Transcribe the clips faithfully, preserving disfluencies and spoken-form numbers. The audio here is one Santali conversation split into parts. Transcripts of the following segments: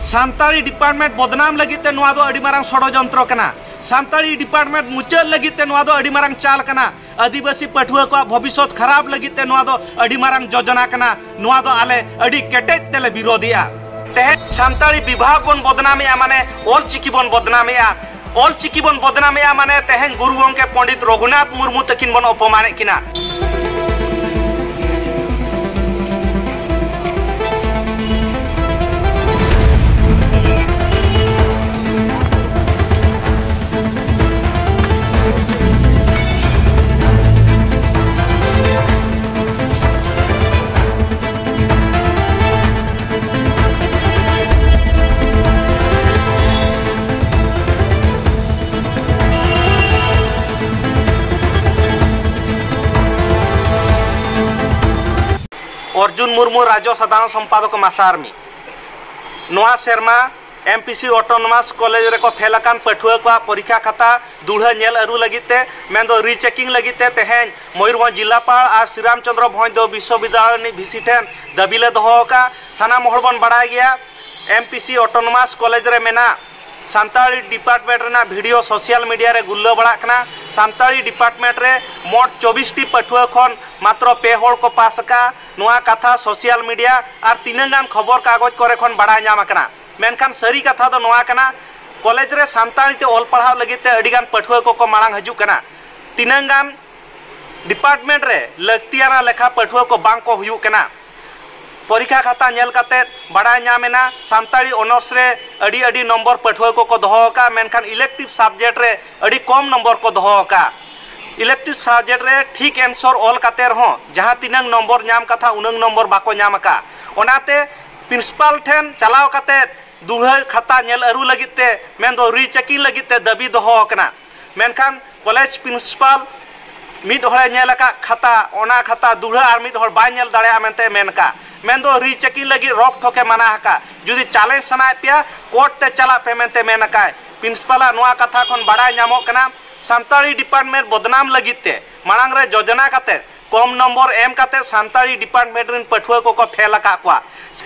ᱥᱟᱱᱛᱟᱲᱤ ᱰᱤᱯᱟᱨᱴᱢᱮᱱᱴ ᱵᱚᱫᱱᱟᱢ ᱞᱟᱹᱜᱤᱫ ᱛᱮ ᱱᱚᱣᱟ ᱫᱚ ᱟᱹᱰᱤ ᱢᱟᱨᱟᱝ ᱥᱚᱲᱚᱡᱚᱱᱛᱨᱚ ᱠᱟᱱᱟ᱾ ᱥᱟᱱᱛᱟᱲᱤ ᱰᱤᱯᱟᱨᱴᱢᱮᱱᱴ ᱢᱩᱪᱟᱹᱫ ᱞᱟᱹᱜᱤᱫ ᱛᱮ ᱱᱚᱣᱟ ᱫᱚ ᱟᱹᱰᱤ ᱢᱟᱨᱟᱝ ᱪᱟᱞ ᱠᱟᱱᱟ᱾ ᱟᱹᱫᱤᱵᱟᱹᱥᱤ ᱯᱟᱹᱴᱷᱩᱣᱟᱹ ᱠᱚᱣᱟᱜ ᱵᱷᱚᱵᱤᱥᱥᱚᱛ ᱠᱷᱟᱨᱟᱯ ᱞᱟᱹᱜᱤᱫ ᱛᱮ ᱱᱚᱣᱟ ᱫᱚ ᱟᱹᱰᱤ ᱢᱟᱨᱟᱝ ᱡᱳᱡᱚᱱᱟ ᱠᱟᱱᱟ᱾ ᱱᱚᱣᱟ ᱫᱚ ᱟᱞᱮ ᱟᱹᱰᱤ ᱠᱮᱴᱮᱡ ᱛᱮᱞᱮ ᱵᱤᱨᱳᱫᱷᱮᱜᱼᱟ᱾ ᱛᱮᱦᱮᱧ ᱥᱟᱱᱛᱟᱲᱤ ᱵᱤᱵᱷᱟᱜᱽ ᱵᱚᱱ ᱵᱚᱫᱱᱟᱢᱮᱜᱼᱟ, ᱢᱟᱱᱮ ᱚᱞ ᱪᱤᱠᱤ ᱵᱚᱱ ᱵᱚᱫᱱᱟᱢᱮᱜᱼᱟ᱾ ᱚᱞ ᱪᱤᱠᱤ ᱵᱚᱱ ᱵᱚᱫᱱᱟᱢᱮᱜᱼᱟ, ᱢᱟᱱᱮ ᱛᱮᱦᱮᱧ ᱜᱩᱨᱩ ᱜᱚᱢᱠᱮ ᱯᱚᱸᱰᱤᱛ ᱨᱚᱜᱷᱩᱱᱟᱛᱷ ᱢᱩᱨᱢᱩ ᱛᱟᱹᱠᱤᱱ ᱵᱚᱱ ᱚᱯᱚᱢᱟᱱᱮᱫ ᱠᱤᱱᱟ᱾ ᱚᱨᱡᱩᱱ ᱢᱩᱨᱢᱩ, ᱨᱟᱡᱽᱡᱚ ᱥᱟᱫᱷᱟᱨᱚᱱ ᱥᱚᱢᱯᱟᱫᱚᱠ, ᱢᱟᱥᱟᱨᱢᱤ᱾ ᱱᱚᱣᱟ ᱥᱮᱨᱢᱟ M P C Autonomous College ᱨᱮᱠᱚ ᱯᱷᱮᱞ ᱟᱠᱟᱱ ᱯᱟᱹᱴᱷᱩᱣᱟᱹ ᱠᱚᱣᱟᱜ ᱯᱚᱨᱤᱠᱠᱷᱟ ᱠᱷᱟᱛᱟ ᱫᱩᱲᱦᱟᱹ ᱧᱮᱞ ᱟᱹᱨᱩ ᱞᱟᱹᱜᱤᱫ ᱛᱮ, ᱢᱮᱱᱫᱚ ᱨᱤᱪᱮᱠᱤᱝ ᱞᱟᱹᱜᱤᱫ ᱛᱮ, ᱛᱮᱦᱮᱧ ᱢᱚᱭᱩᱨᱵᱷᱚᱸᱡᱽ ᱡᱤᱞᱟᱯᱟᱲ ᱟᱨ ᱥᱨᱤᱨᱟᱢᱪᱚᱸᱫᱽᱨᱚ ᱵᱷᱚᱸᱡᱽ ᱫᱚ ᱵᱤᱥᱥᱚᱵᱤᱫᱽᱫᱟᱞᱚᱭ ᱨᱤᱱᱤᱡ ᱵᱷᱤ ᱥᱤ ᱴᱷᱮᱱ ᱫᱟᱹᱵᱤ ᱞᱮ ᱫᱚᱦᱚ ᱟᱠᱟᱫᱼᱟ᱾ ᱥᱟᱱᱟᱢ ᱦᱚᱲ ᱵᱚᱱ ᱵᱟᱲᱟᱭ ᱜᱮᱭᱟ, M P C Autonomous College ᱨᱮ ᱢᱮᱱᱟᱜ ᱥᱟᱱᱛᱟᱲᱤ ᱰᱤᱯᱟᱨᱴᱢᱮᱱᱴ ᱨᱮᱱᱟᱜ ᱵᱷᱤᱰᱤᱭᱳ ᱥᱳᱥᱟᱞ ᱢᱤᱰᱤᱭᱟ ᱨᱮ ᱜᱩᱨᱞᱟᱹ ᱵᱟᱲᱟᱜ ᱠᱟᱱᱟ᱾ ᱥᱟᱱᱛᱟᱲᱤ ᱰᱤᱯᱟᱨᱴᱢᱮᱱᱴ ᱨᱮ ᱢᱳᱴ ᱪᱚᱵᱵᱤᱥ ᱴᱤ ᱯᱟᱹᱴᱷᱩᱣᱟᱹ ᱠᱷᱚᱱ ᱢᱟᱛᱨᱚ ᱯᱮ ᱦᱚᱲ ᱠᱚ ᱯᱟᱥ ᱟᱠᱟᱫᱼᱟ᱾ ᱱᱚᱣᱟ ᱠᱟᱛᱷᱟ ᱥᱳᱥᱟᱞ ᱢᱤᱰᱤᱭᱟ ᱟᱨ ᱛᱤᱱᱟᱹᱝ ᱜᱟᱱ ᱠᱷᱚᱵᱚᱨ ᱠᱟᱜᱚᱡᱽ ᱠᱚᱨᱮ ᱠᱷᱚᱱ ᱵᱟᱲᱟᱭ ᱧᱟᱢ ᱟᱠᱟᱱᱟ᱾ ᱢᱮᱱᱠᱷᱟᱱ ᱥᱟᱹᱨᱤ ᱠᱟᱛᱷᱟ ᱫᱚ ᱱᱚᱣᱟ ᱠᱟᱱᱟ, ᱠᱚᱞᱮᱡᱽ ᱨᱮ ᱥᱟᱱᱛᱟᱲᱤ ᱛᱮ ᱚᱞ ᱯᱟᱲᱦᱟᱣ ᱞᱟᱹᱜᱤᱫ ᱛᱮ ᱟᱹᱰᱤ ᱜᱟᱱ ᱯᱟᱹᱴᱷᱩᱣᱟᱹ ᱠᱚᱠᱚ ᱢᱟᱲᱟᱝ ᱦᱤᱡᱩᱜ ᱠᱟᱱᱟ᱾ ᱛᱤᱱᱟᱹᱝ ᱜᱟᱱ ᱰᱤᱯᱟᱨᱴᱢᱮᱱᱴ ᱨᱮ ᱞᱟᱹᱠᱛᱤᱭᱟᱱᱟ ᱞᱮᱠᱷᱟ ᱯᱟᱹᱴᱷᱩᱣᱟᱹ ᱠᱚ ᱵᱟᱝ ᱠᱚ ᱦᱩᱭᱩᱜ ᱠᱟᱱᱟ᱾ ᱯᱚᱨᱤᱠᱠᱷᱟ ᱠᱷᱟᱛᱟ ᱧᱮᱞ ᱠᱟᱛᱮ ᱵᱟᱲᱟᱭ ᱧᱟᱢ ᱮᱱᱟ, ᱥᱟᱱᱛᱟᱲᱤ ᱚᱱᱟᱨᱥ ᱨᱮ ᱟᱹᱰᱤ ᱟᱹᱰᱤ ᱱᱚᱢᱵᱚᱨ ᱯᱟᱹᱴᱷᱩᱣᱟᱹ ᱠᱚᱠᱚ ᱫᱚᱦᱚ ᱟᱠᱟᱫᱼᱟ, ᱢᱮᱱᱠᱷᱟᱱ ᱤᱞᱮᱠᱴᱤᱵᱷ ᱥᱟᱵᱡᱮᱠᱴ ᱨᱮ ᱟᱹᱰᱤ ᱠᱚᱢ ᱱᱚᱢᱵᱚᱨ ᱠᱚ ᱫᱚᱦᱚ ᱟᱠᱟᱫᱼᱟ᱾ ᱤᱞᱮᱠᱴᱤᱵᱷ ᱥᱟᱵᱡᱮᱠᱴ ᱨᱮ ᱴᱷᱤᱠ ᱮᱱᱥᱚᱨ ᱚᱞ ᱠᱟᱛᱮ ᱨᱮᱦᱚᱸ ᱡᱟᱦᱟᱸ ᱛᱤᱱᱟᱹᱝ ᱱᱚᱢᱵᱚᱨ ᱧᱟᱢ ᱠᱟᱛᱷᱟ, ᱩᱱᱟᱹᱝ ᱱᱚᱢᱵᱚᱨ ᱵᱟᱠᱚ ᱧᱟᱢ ᱟᱠᱟᱫᱼᱟ᱾ ᱚᱱᱟᱛᱮ ᱯᱨᱤᱱᱥᱤᱯᱟᱞ ᱴᱷᱮᱱ ᱪᱟᱞᱟᱣ ᱠᱟᱛᱮ ᱫᱩᱲᱦᱟᱹ ᱠᱷᱟᱛᱟ ᱧᱮᱞ ᱟᱹᱨᱩ ᱞᱟᱹᱜᱤᱫ ᱛᱮ, ᱢᱮᱱᱫᱚ ᱨᱤᱪᱮᱠᱤᱝ ᱞᱟᱹᱜᱤᱫ ᱛᱮ ᱫᱟᱹᱵᱤ ᱫᱚᱦᱚ ᱟᱠᱟᱱᱟ᱾ ᱢᱮᱱᱠᱷᱟᱱ ᱠᱚᱞᱮᱡᱽ ᱯᱨᱤᱱᱥᱤᱯᱟᱞ ᱢᱤᱫ ᱦᱚᱲᱮ ᱧᱮᱞ ᱟᱠᱟᱫ ᱠᱷᱟᱛᱟ, ᱚᱱᱟ ᱠᱷᱟᱛᱟ ᱫᱩᱲᱦᱟᱹ ᱟᱨ ᱢᱤᱫ ᱦᱚᱲ ᱵᱟᱭ ᱧᱮᱞ ᱫᱟᱲᱮᱭᱟᱜᱼᱟ ᱢᱮᱱᱛᱮ ᱢᱮᱱ ᱟᱠᱟᱫ᱾ ᱢᱮᱱᱫᱚ ᱨᱤᱪᱮᱠᱤᱝ ᱞᱟᱹᱜᱤᱫ ᱨᱚᱠ ᱴᱷᱚᱠᱮ ᱢᱟᱱᱟ ᱟᱠᱟᱫ᱾ ᱡᱩᱫᱤ ᱪᱟᱞᱮᱧᱡᱽ ᱥᱟᱱᱟᱭᱮᱫ ᱯᱮᱭᱟ, ᱠᱳᱨᱴ ᱛᱮ ᱪᱟᱞᱟᱜ ᱯᱮ ᱢᱮᱱᱛᱮ ᱢᱮᱱ ᱟᱠᱟᱫ᱾ ᱯᱨᱤᱱᱥᱤᱯᱟᱞᱟᱜ ᱱᱚᱣᱟ ᱠᱟᱛᱷᱟ ᱠᱷᱚᱱ ᱵᱟᱲᱟᱭ ᱧᱟᱢᱚᱜ ᱠᱟᱱᱟ, ᱥᱟᱱᱛᱟᱲᱤ ᱰᱤᱯᱟᱨᱴᱢᱮᱱᱴ ᱵᱚᱫᱱᱟᱢ ᱞᱟᱹᱜᱤᱫ ᱛᱮ ᱢᱟᱲᱟᱝ ᱨᱮ ᱡᱳᱡᱚᱱᱟ ᱠᱟᱛᱮ, ᱠᱚᱢ ᱱᱚᱢᱵᱚᱨ ᱮᱢ ᱠᱟᱛᱮ ᱥᱟᱱᱛᱟᱲᱤ ᱰᱤᱯᱟᱨᱴᱢᱮᱱᱴ ᱨᱮᱱ ᱯᱟᱹᱴᱷᱩᱣᱟᱹ ᱠᱚᱠᱚ ᱯᱷᱮᱞ ᱟᱠᱟᱫ ᱠᱚᱣᱟ᱾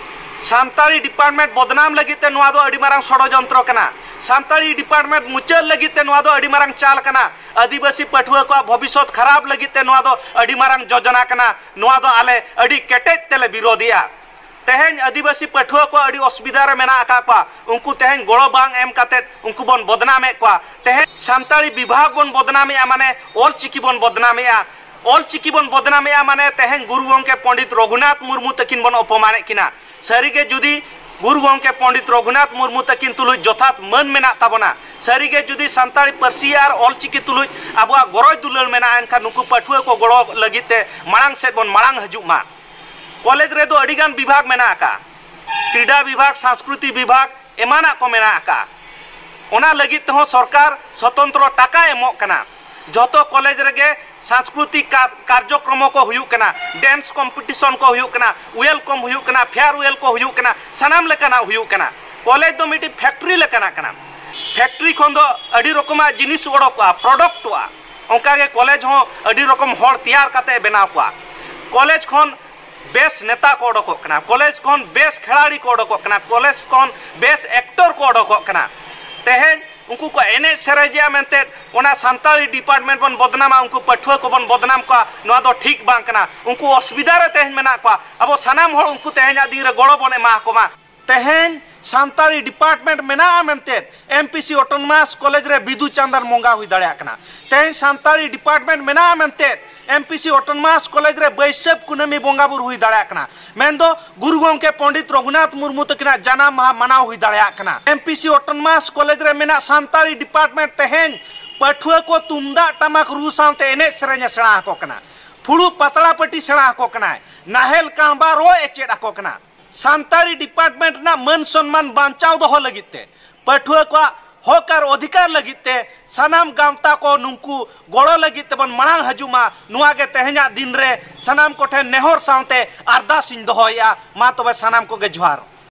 ᱥᱟᱱᱛᱟᱲᱤ ᱰᱤᱯᱟᱨᱴᱢᱮᱱᱴ ᱵᱚᱫᱱᱟᱢ ᱞᱟᱹᱜᱤᱫ ᱛᱮ ᱱᱚᱣᱟ ᱫᱚ ᱟᱹᱰᱤ ᱢᱟᱨᱟᱝ ᱥᱚᱲᱚᱡᱚᱱᱛᱨᱚ ᱠᱟᱱᱟ᱾ ᱥᱟᱱᱛᱟᱲᱤ ᱰᱤᱯᱟᱨᱴᱢᱮᱱᱴ ᱢᱩᱪᱟᱹᱫ ᱞᱟᱹᱜᱤᱫ ᱛᱮ ᱱᱚᱣᱟ ᱫᱚ ᱟᱹᱰᱤ ᱢᱟᱨᱟᱝ ᱪᱟᱞ ᱠᱟᱱᱟ᱾ ᱟᱹᱫᱤᱵᱟᱹᱥᱤ ᱯᱟᱹᱴᱷᱩᱣᱟᱹ ᱠᱚᱣᱟᱜ ᱵᱷᱚᱵᱤᱥᱥᱚᱛ ᱠᱷᱟᱨᱟᱯ ᱞᱟᱹᱜᱤᱫ ᱛᱮ ᱱᱚᱣᱟ ᱫᱚ ᱟᱹᱰᱤ ᱢᱟᱨᱟᱝ ᱡᱳᱡᱚᱱᱟ ᱠᱟᱱᱟ᱾ ᱱᱚᱣᱟ ᱫᱚ ᱟᱞᱮ ᱟᱹᱰᱤ ᱠᱮᱴᱮᱡ ᱛᱮᱞᱮ ᱵᱤᱨᱳᱫᱷᱮᱜᱼᱟ᱾ ᱛᱮᱦᱮᱧ ᱟᱹᱫᱤᱵᱟᱹᱥᱤ ᱯᱟᱹᱴᱷᱩᱣᱟᱹ ᱠᱚ ᱟᱹᱰᱤ ᱚᱥᱩᱵᱤᱫᱷᱟ ᱨᱮ ᱢᱮᱱᱟᱜ ᱟᱠᱟᱫ ᱠᱚᱣᱟ, ᱩᱱᱠᱩ ᱛᱮᱦᱮᱧ ᱜᱚᱲᱚ ᱵᱟᱝ ᱮᱢ ᱠᱟᱛᱮᱫ ᱩᱱᱠᱩ ᱵᱚᱱ ᱵᱚᱫᱱᱟᱢᱮᱫ ᱠᱚᱣᱟ᱾ ᱛᱮᱦᱮᱧ ᱥᱟᱱᱛᱟᱲᱤ ᱵᱤᱵᱷᱟᱜᱽ ᱵᱚᱱ ᱵᱚᱫᱱᱟᱢᱮᱫᱼᱟ, ᱢᱟᱱᱮ ᱚᱞ ᱪᱤᱠᱤ ᱵᱚᱱ ᱵᱚᱫᱱᱟᱢᱮᱫᱼᱟ᱾ ᱚᱞ ᱪᱤᱠᱤ ᱵᱚᱱ ᱵᱚᱫᱱᱟᱢᱮᱫᱼᱟ, ᱢᱟᱱᱮ ᱛᱮᱦᱮᱧ ᱜᱩᱨᱩ ᱜᱚᱢᱠᱮ ᱯᱚᱸᱰᱤᱛ ᱨᱚᱜᱷᱩᱱᱟᱛᱷ ᱢᱩᱨᱢᱩ ᱛᱟᱹᱠᱤᱱ ᱵᱚᱱ ᱚᱯᱚᱢᱟᱱᱮᱫ ᱠᱤᱱᱟ᱾ ᱥᱟᱹᱨᱤᱜᱮ ᱡᱩᱫᱤ ᱜᱩᱨᱩ ᱜᱚᱢᱠᱮ ᱯᱚᱸᱰᱤᱛ ᱨᱚᱜᱷᱩᱱᱟᱛᱷ ᱢᱩᱨᱢᱩ ᱛᱟᱹᱠᱤᱱ ᱛᱩᱞᱩᱡ ᱡᱚᱛᱷᱟᱛ ᱢᱟᱹᱱ ᱢᱮᱱᱟᱜ ᱛᱟᱵᱚᱱᱟ, ᱥᱟᱹᱨᱤᱜᱮ ᱡᱩᱫᱤ ᱥᱟᱱᱛᱟᱲᱤ ᱯᱟᱹᱨᱥᱤ ᱟᱨ ᱚᱞ ᱪᱤᱠᱤ ᱛᱩᱞᱩᱡ ᱟᱵᱚᱣᱟᱜ ᱜᱚᱨᱚᱡᱽ ᱫᱩᱞᱟᱹᱲ ᱢᱮᱱᱟᱜᱼᱟ, ᱮᱱᱠᱷᱟᱱ ᱱᱩᱠᱩ ᱯᱟᱹᱴᱷᱩᱣᱟᱹ ᱠᱚ ᱜᱚᱲᱚ ᱞᱟᱹᱜᱤᱫ ᱛᱮ ᱢᱟᱲᱟᱝ ᱥᱮᱫ ᱵᱚᱱ ᱢᱟᱲᱟᱝ ᱦᱤᱡᱩᱜ ᱢᱟ᱾ ᱠᱚᱞᱮᱡᱽ ᱨᱮᱫᱚ ᱟᱹᱰᱤᱜᱟᱱ ᱵᱤᱵᱷᱟᱜᱽ ᱢᱮᱱᱟᱜ ᱟᱠᱟᱫᱼᱟ, ᱠᱨᱤᱰᱟ ᱵᱤᱵᱷᱟᱜᱽ, ᱥᱟᱝᱥᱠᱨᱤᱛᱤ ᱵᱤᱵᱷᱟᱜᱽ, ᱮᱢᱟᱱᱟᱜ ᱠᱚ ᱢᱮᱱᱟᱜ ᱟᱠᱟᱫᱼᱟ᱾ ᱚᱱᱟ ᱞᱟᱹᱜᱤᱫ ᱛᱮᱦᱚᱸ ᱥᱚᱨᱠᱟᱨ ᱥᱚᱛᱚᱱᱛᱨᱚ ᱴᱟᱠᱟᱭ ᱮᱢᱚᱜ ᱠᱟᱱᱟ᱾ ᱡᱷᱚᱛᱚ ᱠᱚᱞᱮᱡᱽ ᱨᱮᱜᱮ ᱥᱟᱝᱥᱠᱨᱤᱛᱤᱠ ᱠᱟ-, ᱠᱟᱨᱡᱚᱠᱨᱚᱢᱚ ᱠᱚ ᱦᱩᱭᱩᱜ ᱠᱟᱱᱟ, ᱰᱮᱱᱥ ᱠᱚᱢᱯᱤᱴᱤᱥᱚᱱ ᱠᱚ ᱦᱩᱭᱩᱜ ᱠᱟᱱᱟ, ᱣᱮᱞᱠᱚᱢ ᱦᱩᱭᱩᱜ ᱠᱟᱱᱟ, ᱯᱷᱮᱭᱟᱨᱣᱮᱞ ᱠᱚ ᱦᱩᱭᱩᱜ ᱠᱟᱱᱟ, ᱥᱟᱱᱟᱢ ᱞᱮᱠᱟᱱᱟᱜ ᱦᱩᱭᱩᱜ ᱠᱟᱱᱟ᱾ ᱠᱚᱞᱮᱡᱽ ᱫᱚ ᱢᱤᱫᱴᱤᱡ ᱯᱷᱮᱠᱴᱨᱤ ᱞᱮᱠᱟᱱᱟᱜ ᱠᱟᱱᱟ᱾ ᱯᱷᱮᱠᱴᱨᱤ ᱠᱷᱚᱱ ᱫᱚ ᱟᱹᱰᱤ ᱨᱚᱠᱚᱢᱟᱜ ᱡᱤᱱᱤᱥ ᱚᱰᱚᱠᱚᱜᱼᱟ, ᱯᱨᱚᱰᱟᱠᱴᱚᱜᱼᱟ᱾ ᱚᱱᱠᱟᱜᱮ ᱠᱚᱞᱮᱡᱽ ᱦᱚᱸ ᱟᱹᱰᱤ ᱨᱚᱠᱚᱢ ᱦᱚᱲ ᱛᱮᱭᱟᱨ ᱠᱟᱛᱮ ᱵᱮᱱᱟᱣ ᱠᱚᱣᱟ᱾ ᱠᱚᱞᱮᱡᱽ ᱠᱷᱚᱱ ᱵᱮᱥ ᱱᱮᱛᱟ ᱠᱚ ᱚᱰᱚᱠᱚᱜ ᱠᱟᱱᱟ, ᱠᱚᱞᱮᱡᱽ ᱠᱷᱚᱱ ᱵᱮᱥ ᱠᱷᱮᱞᱟᱲᱤ ᱠᱚ ᱚᱰᱚᱠᱚᱜ ᱠᱟᱱᱟ, ᱠᱚᱞᱮᱡᱽ ᱠᱷᱚᱱ ᱵᱮᱥ ᱮᱠᱴᱚᱨ ᱠᱚ ᱚᱰᱚᱠᱚᱜ ᱠᱟᱱᱟ᱾ ᱛᱮᱦᱮᱧ ᱩᱱᱠᱩ ᱠᱚ ᱮᱱᱮᱡ ᱥᱮᱨᱮᱧᱮᱜᱼᱟ ᱢᱮᱱᱛᱮ ᱚᱱᱟ ᱥᱟᱱᱛᱟᱲᱤ ᱰᱤᱯᱟᱨᱴᱢᱮᱱᱴ ᱵᱚᱱ ᱵᱚᱫᱱᱟᱢᱟ, ᱩᱱᱠᱩ ᱯᱟᱹᱴᱷᱩᱣᱟᱹ ᱠᱚᱵᱚᱱ ᱵᱚᱫᱱᱟᱢ ᱠᱚᱣᱟ, ᱱᱚᱣᱟ ᱫᱚ ᱴᱷᱤᱠ ᱵᱟᱝ ᱠᱟᱱᱟ᱾ ᱩᱱᱠᱩ ᱚᱥᱩᱵᱤᱫᱷᱟ ᱨᱮ ᱛᱮᱦᱮᱧ ᱢᱮᱱᱟᱜ ᱠᱚᱣᱟ, ᱟᱵᱚ ᱥᱟᱱᱟᱢ ᱦᱚᱲ ᱩᱱᱠᱩ ᱛᱮᱦᱮᱧᱟᱜ ᱫᱤᱱ ᱨᱮ ᱜᱚᱲᱚ ᱵᱚᱱ ᱮᱢᱟ ᱟᱠᱚ ᱢᱟ᱾ ᱛᱮᱦᱮᱧ ᱥᱟᱱᱛᱟᱲᱤ ᱰᱤᱯᱟᱨᱴᱢᱮᱱᱴ ᱢᱮᱱᱟᱜᱼᱟ ᱢᱮᱱᱛᱮ M P C autonomous college ᱨᱮ ᱵᱤᱫᱩ ᱪᱟᱸᱫᱟᱱ ᱵᱚᱸᱜᱟ ᱦᱩᱭ ᱫᱟᱲᱮᱭᱟᱜ ᱠᱟᱱᱟ᱾ ᱛᱮᱦᱮᱧ ᱥᱟᱱᱛᱟᱲᱤ ᱰᱤᱯᱟᱨᱴᱢᱮᱱᱴ ᱢᱮᱱᱟᱜᱼᱟ ᱢᱮᱱᱛᱮ M P C autonomous college ᱨᱮ ᱵᱟᱹᱭᱥᱟᱹᱠᱷ ᱠᱩᱱᱟᱹᱢᱤ ᱵᱚᱸᱜᱟ ᱵᱩᱨᱩ ᱦᱩᱭ ᱫᱟᱲᱮᱭᱟᱜ ᱠᱟᱱᱟ, ᱢᱮᱱᱫᱚ ᱜᱩᱨᱩ ᱜᱚᱢᱠᱮ ᱯᱚᱸᱰᱤᱛ ᱨᱚᱜᱷᱩᱱᱟᱛᱷ ᱢᱩᱨᱢᱩ ᱛᱟᱹᱠᱤᱱᱟᱜ ᱡᱟᱱᱟᱢ ᱢᱟᱦᱟ ᱢᱟᱱᱟᱣ ᱦᱩᱭ ᱫᱟᱲᱮᱭᱟᱜ ᱠᱟᱱᱟ᱾ M P C autonomous college ᱨᱮ ᱢᱮᱱᱟᱜ ᱥᱟᱱᱛᱟᱲᱤ ᱰᱤᱯᱟᱨᱴᱢᱮᱱᱴ ᱛᱮᱦᱮᱧ ᱯᱟᱹᱴᱷᱩᱣᱟᱹ ᱠᱚ ᱛᱩᱢᱫᱟᱜ ᱴᱟᱢᱟᱠ ᱨᱩ ᱥᱟᱶᱛᱮ ᱮᱱᱮᱡ ᱥᱮᱨᱮᱧ ᱮ ᱥᱮᱬᱟ ᱟᱠᱚ ᱠᱟᱱᱟ, ᱯᱷᱩᱲᱩᱜ ᱯᱟᱛᱲᱟ ᱯᱟᱹᱴᱤ ᱥᱮᱬᱟ ᱟᱠᱚ ᱠᱟᱱᱟᱭ, ᱱᱟᱦᱮᱞ ᱠᱟᱦᱵᱟ ᱨᱚᱜ ᱮ ᱪᱮᱫ ᱟᱠᱚ ᱠᱟᱱᱟ᱾ ᱥᱟᱱᱛᱟᱲᱤ ᱰᱤᱯᱟᱨᱴᱢᱮᱱᱴ ᱨᱮᱱᱟᱜ ᱢᱟᱹᱱ ᱥᱚᱱᱢᱟᱱ ᱵᱟᱧᱪᱟᱣ ᱫᱚᱦᱚ ᱞᱟᱹᱜᱤᱫ ᱛᱮ, ᱯᱟᱹᱴᱷᱩᱣᱟᱹ ᱠᱚᱣᱟᱜ ᱦᱚᱠ ᱟᱨ ᱚᱫᱷᱤᱠᱟᱨ ᱞᱟᱹᱜᱤᱫ ᱛᱮ ᱥᱟᱱᱟᱢ ᱜᱟᱶᱛᱟ ᱠᱚ ᱱᱩᱠᱩ ᱜᱚᱲᱚ ᱞᱟᱹᱜᱤᱫ ᱛᱮᱵᱚᱱ ᱢᱟᱲᱟᱝ ᱦᱤᱡᱩᱜ ᱢᱟ, ᱱᱚᱣᱟ ᱜᱮ ᱛᱮᱦᱮᱧᱟᱜ ᱫᱤᱱ ᱨᱮ ᱥᱟᱱᱟᱢ ᱠᱚᱴᱷᱮᱱ ᱱᱮᱦᱚᱨ ᱥᱟᱶᱛᱮ ᱟᱨᱫᱟᱥ ᱤᱧ ᱫᱚᱦᱚᱭᱮᱫᱼᱟ᱾ ᱢᱟ ᱛᱚᱵᱮ ᱥᱟᱱᱟᱢ ᱠᱚᱜᱮ ᱡᱚᱦᱟᱨ᱾